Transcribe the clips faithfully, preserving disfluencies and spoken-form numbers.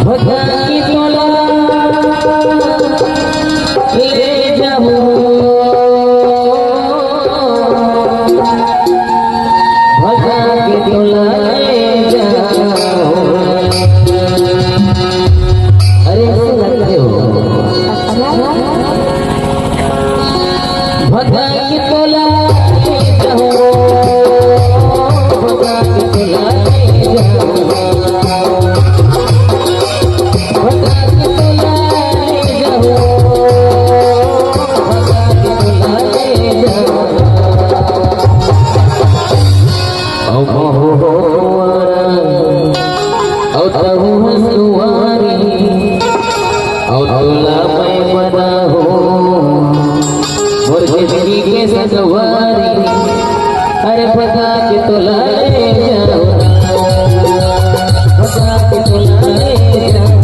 भगा के तोला ले जाहूं, भगा के तोला ले जाहूं। अरे, ऐसे लगते हो। भगा के तोला ले जाहूं, भगा के तोला ले जाहूं, भगा के तोला ले जाहूं, भगा के तोला ले जाहूं। अउ महू हो कुंवारा, अउ तहू हस कुंवारी, अउ तोला मैं बनाहूं मोर जिंदगी के संगवारी। अरे भगा के तोला ले जाहूं, भगा के तोला ले जाहूं।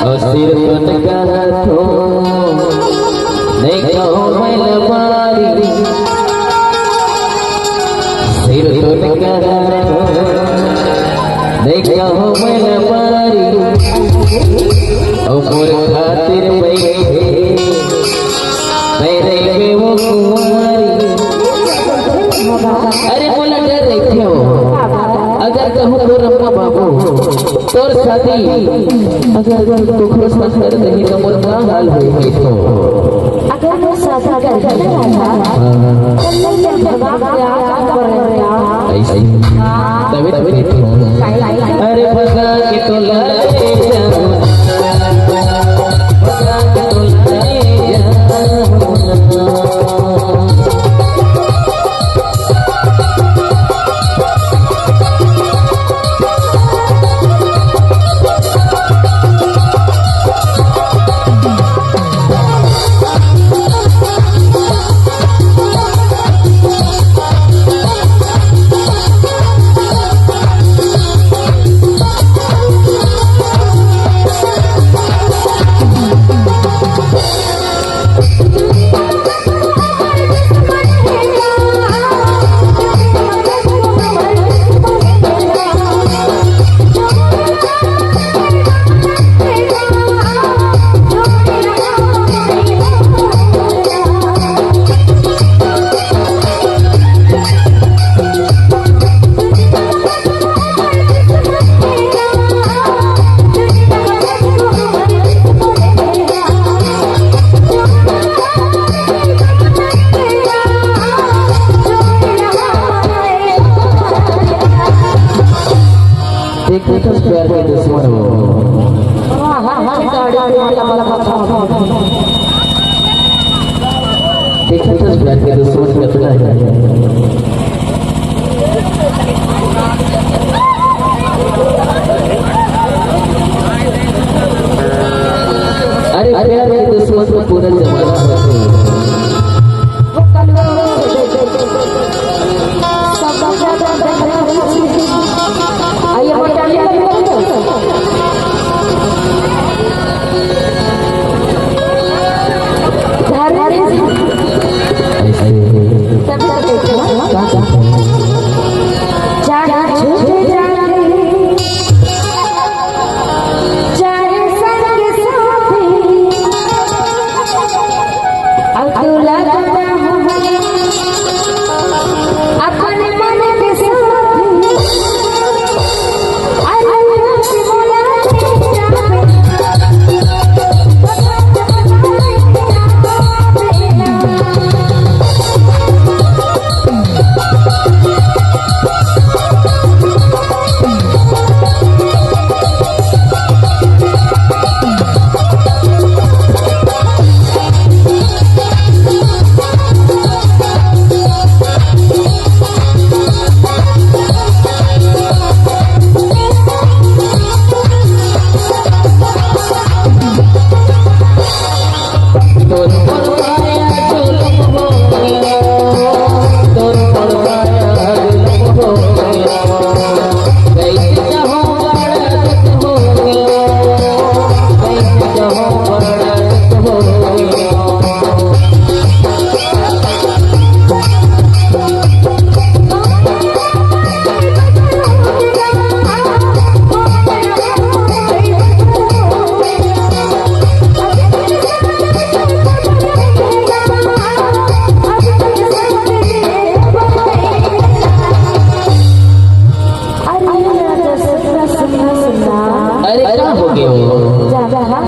अउ सिर तोन कहत हो, नहीं कहो मैं लबारी। सिर तोन कहत हो, नहीं कहो मैं लबारी। अउ मोर खातिर बैठे, मैं रहिबे वो कुंवारी। अरे मोला डर रहिथे हो, अगर कहूँ तो रमना बाबू, तोर शादी अगर कुकरो संग कर देही त मोर का हाल होही कहिथो। अगर मोर शादी कर देही ना राजा, हाँ, हाँ, हाँ। त मैं जब भगा के आ, आ, आ, आ, ऐसे। हाँ। तभी, तभी कहिथो। अरे भगा के तोला ले जाहूं, भगा के तोला ले जाहूं। देखो तो प्यार के दुश्मन हो। देखो तो प्यार के दुश्मन कितना है।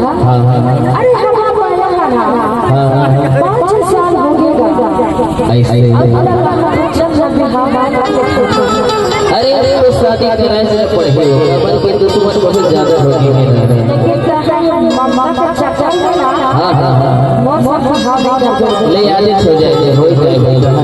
हाँ, हाँ, हाँ। अरे, हम आपको यहाँ ना, हाँ, हाँ, हाँ। पाँच साल हो गए। ऐसे। अब तक हम चल रहे हैं। अरे, अरे, वो शादी कराए से पहले होगा, बल्कि दुश्मन बहुत ज्यादा होगी मेरा। लेकिन क्या है, ममता के चक्कर में ना, हाँ, हाँ, हाँ। मौसम प्रभाव नहीं कर देगा। ले, आदत हो जाएगी, हो जाएगी।